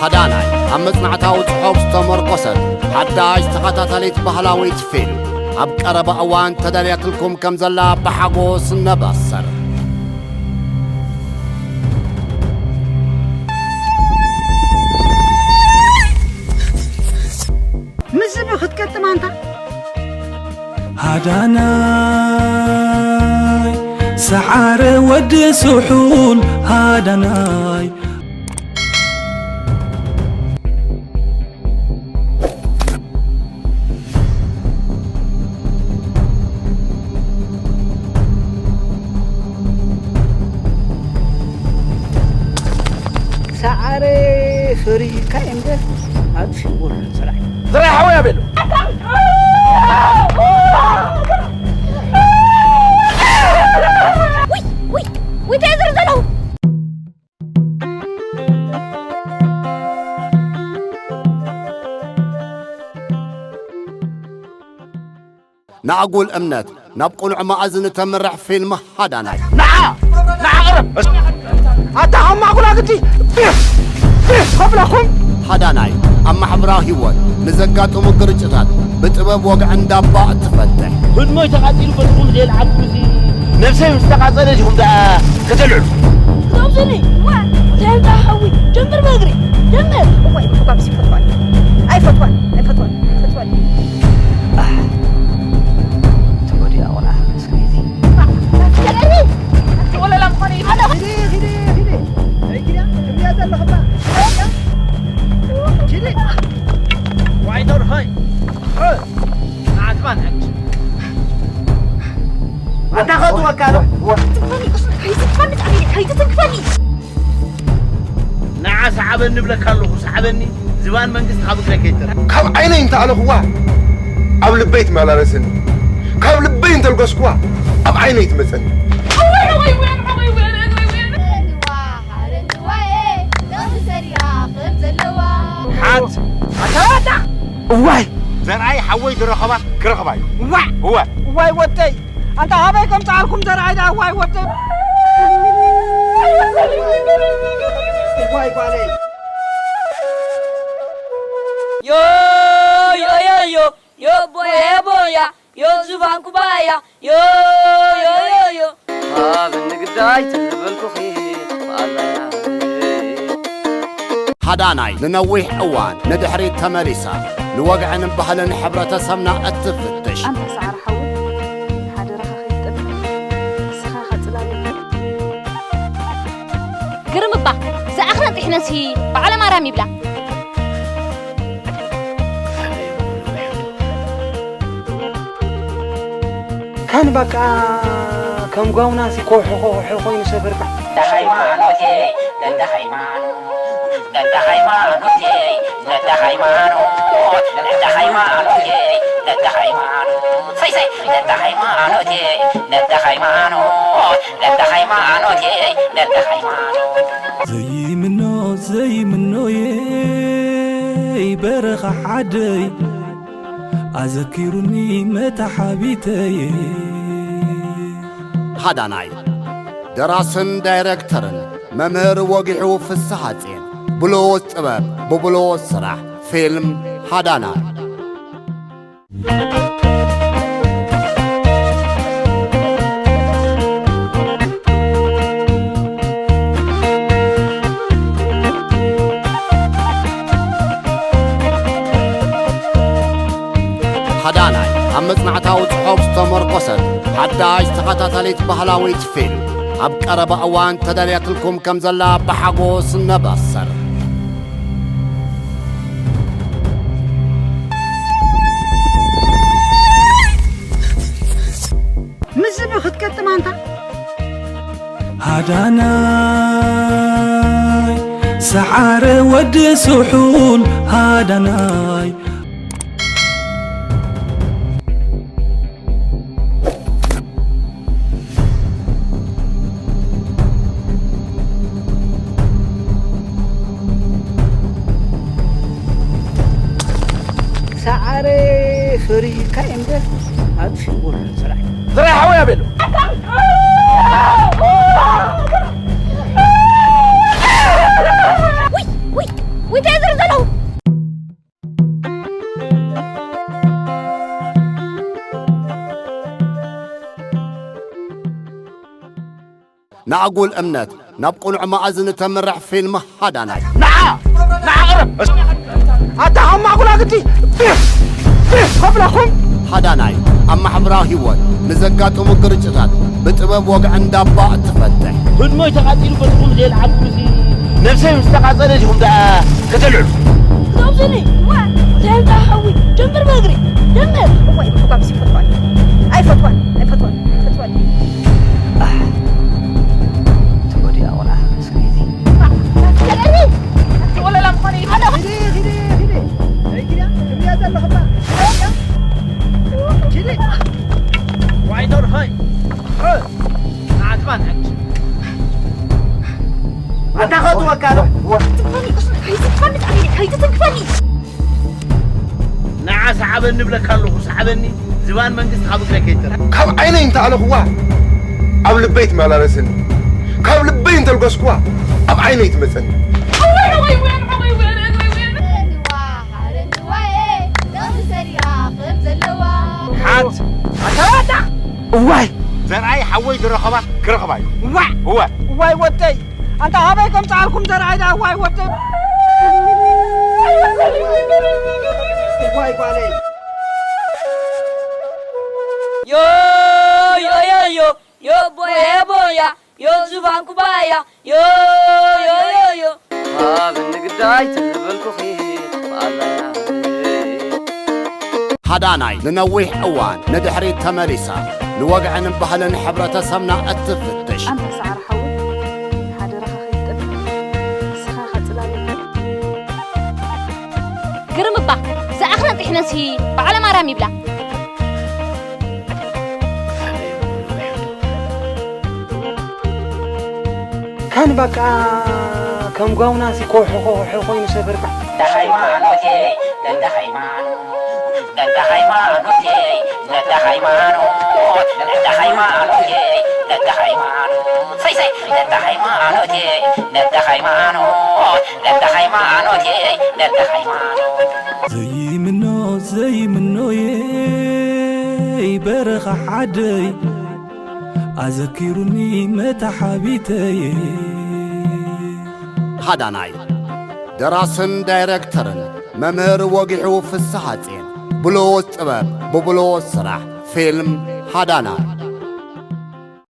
ሓዳናይ ኣብ መጽናዕታዊ ጽሑፍ ዝተመርኮሰት ሓዳሽ ተኸታታሊት ባህላዊት ፊልም ኣብ ቀረባ እዋን ተዳልያትልኩም ከም ዘላ ብሓጎስ ነበስር። ምስ ዝብኢ ክትገጥም ኣንታ። ሃዳናይ ሰዓረ ወዲ ስሑል ሃዳናይ። ሰዓረ ፈሪህካ እምበር ኣጥፊእዎ ኣሎ ጽራይ። ዝራይ ሓወይ ኣቤሎ። ውይ ውይ ውይ እንታይ ዝር ዘለኹ። ንኣጉል እምነት ናብ ቅኑዕ መኣዝን እተምርሕ ፊልም ሃዳናይ። ንዓ ንዓ ቅረብ። ኣታ ከም ማዕጉላ ግዲ ቢፍ ቢፍ ከብለኹም። ሃዳናይ ኣብ ማሕበራዊ ህይወት ንዘጋጥሙ ግርጭታት ብጥበብ ወግዒ እንዳባ እትፈትሕ። ህድሞይ ተቓጺሉ በልኩም ሌል ዓብዱዚ። ነብሰይ ምስ ተቓጸለ ዲኹም ደኣ ከተልዕሉ። ዞብዝኒ ዋ ዘህልታ ሓዊ ጀምር በእግሪ ጀምር። እዋይ ምሕጓብስ ይፈትዋል ኣይፈትዋል ኣይፈትዋል ኣይፈትዋል። ተወዲኣ ቆልዓ ሰበይቲ። ወለላ ምዃነ ይፈለኹ። ዋይ ዶር ሆይ። ኣታ ኸእትወካ ዶ? ትንክፈኒ፣ እሱ ከይትንክፈኒ፣ ከይትንክፈኒ። ንዓ ሰዓበኒ እብለካ ኣለኹ፣ ሰዓበኒ። ዝባን መንግስቲ ካብ እግረይ ከይተር። ካብ ዓይነይ እንተኣለኹዋ ኣብ ልበይ ትመላለሰኒ። ካብ ልበይ እንተልገስኩዋ ኣብ ዓይነይ ትመጸኒ። ሓት ኣታዋጣ እዋይ ዘርኣይ ሓወይ ዝረኸባ ክረኽባ እዩ። እዋ እዋ እዋይ ወደይ ኣንታ ሃበይ ከም ጻልኩም ዘርኣይ ዳ እዋይ ወደይ እዋይ ጓለይ ዮ ዮ ዮ ዮ ዮ ቦያ ቦያ ዮ ዝባን ኩባያ ዮ ዮ ዮ ዮ ሃብኒ ግዳይ ተዘበልኩኺ ብኣላያ ሃዳናይ ንነዊሕ እዋን ንድሕሪት ተመሊሳ ንወግዕን ባህልን ሕብረተሰብና እትፍትሽ። ኣንታ ሰዓረ ሓወይ ሓደራኻ ከይትጠፍእ ንስኻ ኢኻ ጽላል። ግርም እባ ዝኣኽለን ጥሒነሲ በዓለ ማርያም ይብላ። ካን በቃ ከም ጓውናሲ ኮሑ ኮሑ ኮይኑ ሰፈርካ። ሃይማኖቴ ነታ ሃይማኖት ነታ ሃይማኖቴ ነታ ሃይማኖት ነታ ሃይማኖቴ ነታ ሃይማኖት ሰይ ሰይ ነታ ሃይማኖቴ ነታ ሃይማኖት ነታ ሃይማኖቴ ነታ ሃይማኖት ዘይምኖ ዘይምኖየይ በረኻ ሓደይ ኣዘኪሩኒ መታሓቢተይ። ሃዳናይ ደራስን ዳይረክተርን መምህር ወጊሑ ፍስሓጼን ብሉጽ ጥበብ ብብሉጽ ስራሕ ፊልም ሃዳናይ። ሓዳናይ ኣብ መጽናዕታዊ ጽሑፍ ዝተመርኮሰት ሓዳሽ ተኸታታሊት ባህላዊት ፊልም ኣብ ቀረባ እዋን ተዳልያትልኩም ከም ዘላ ብሓጎስ ነበስር። ምስ ዝብኢ ክትገጥም ኣንታ። ሃዳናይ ሰዓረ ወዲ ስሑል ሃዳናይ ርኢካ እምበር ኣጥፊእዎ ኣሎ ስራሕ። ዝራይ ሓወይ ኣቤሎ። ውይ፣ ውይ፣ ውይ፣ እንታይ ዝርኢ ዘለኹ? ንኣጉል እምነት ናብ ቅኑዕ መኣዝን እተምርሕ ፊልም ሃዳናይ። ንዓ! ንዓ ቅረብ! ኣታ ሓማቕ ጉላግቲ! ቢፍ! ቢፍ! ከብለኹም! ሃዳናይ ኣብ ማሕበራዊ ህይወት ንዘጋጥሙ ግርጭታት ብጥበብ ወግዒ እንዳባ እትፈትሕ። ህድሞይ ተቓጺሉ በትኹም ዘይለዓልኩምሲ ነብሰይ ምስ ተቓጸለ ዲኹም ደኣ ከተልዕሉ? ዞብዝኒ! ዋ! እንታይ ሓዊ! ደምር በእግሪ! ደምር! እዋይ፣ እኳ ብሲ ይፈትዋል። ኣይፈትዋል! ኣይፈትዋል! ኣይፈትዋል! ኣህ! ተወዲኣ ቆልዓ መስኪነይቲ። ንዓ ሰዓበኒ እብለካ ኣለኹ፣ ሰዓበኒ። ዝባን መንግስቲ ካብ እግረይ ከይተርፍ። ካብ ዓይነይ እንተኣለኹዋ፣ ኣብ ልበይ ትመላለሰኒ። ካብ ልበይ እንተልገስኩዋ፣ ኣብ ዓይነይ ትመጸኒ። ሓት! ኣታ ዋጣ! እዋይ! ዘርኣይ ሓወይ ዝረኸባ ክረኽባ እዩ። እዋዕ! እወ! እዋይ ወደይ! ኣንታ ሃበይ ከም ጻልኩም ዘርኣይ ዳ እዋይ ወደይ! እዋይ ጓለይ! ዮ ዮ ዮ ዮ ዮ ቦያ ቦያ ዮ ዝባን ኩባያ ዮ ዮ ዮ ዮ። ሃብኒ ግዳይ ተዘበልኩኺ ብኣላያ። ሃዳናይ ንነዊሕ እዋን ንድሕሪት ተመሊሳ ንወግዕን ባህልን ሕብረተሰብና እትፍትሽ። ኣንታ ሰዓር ሓወይ፣ ሓደራኻ ከይትጠፍእ፣ ንስኻ ኢኻ ጽላል። ግርም እባ፣ ዝኣኽለን ጥሒነንሲ በዓለ ማርያም ይብላ። ካን በቃ ከም ጓውናሲ ኮሑ ኮሑ ኮይኑ ሰበርካ። እንደ ሃይማኖቴ፣ እንደ ሃይማኖት፣ እንደ ሃይማኖቴ፣ እንደ ሃይማኖት፣ እንደ ሃይማኖቴ፣ እንደ ሃይማኖት፣ ሰይ ሰይ፣ እንደ ሃይማኖቴ፣ እንደ ሃይማኖት፣ እንደ ሃይማኖቴ፣ እንደ ሃይማኖት። ዘይምኖ ዘይምኖየይ በረኻ ሓደይ ኣዘኪሩኒ መታሓቢተይ። ሃዳናይ ደራስን ዳይረክተርን መምህር ወጊሑ ፍስሃጼን ብልኡዝ ጥበብ ብብልኡዝ ስራሕ ፊልም ሃዳናይ።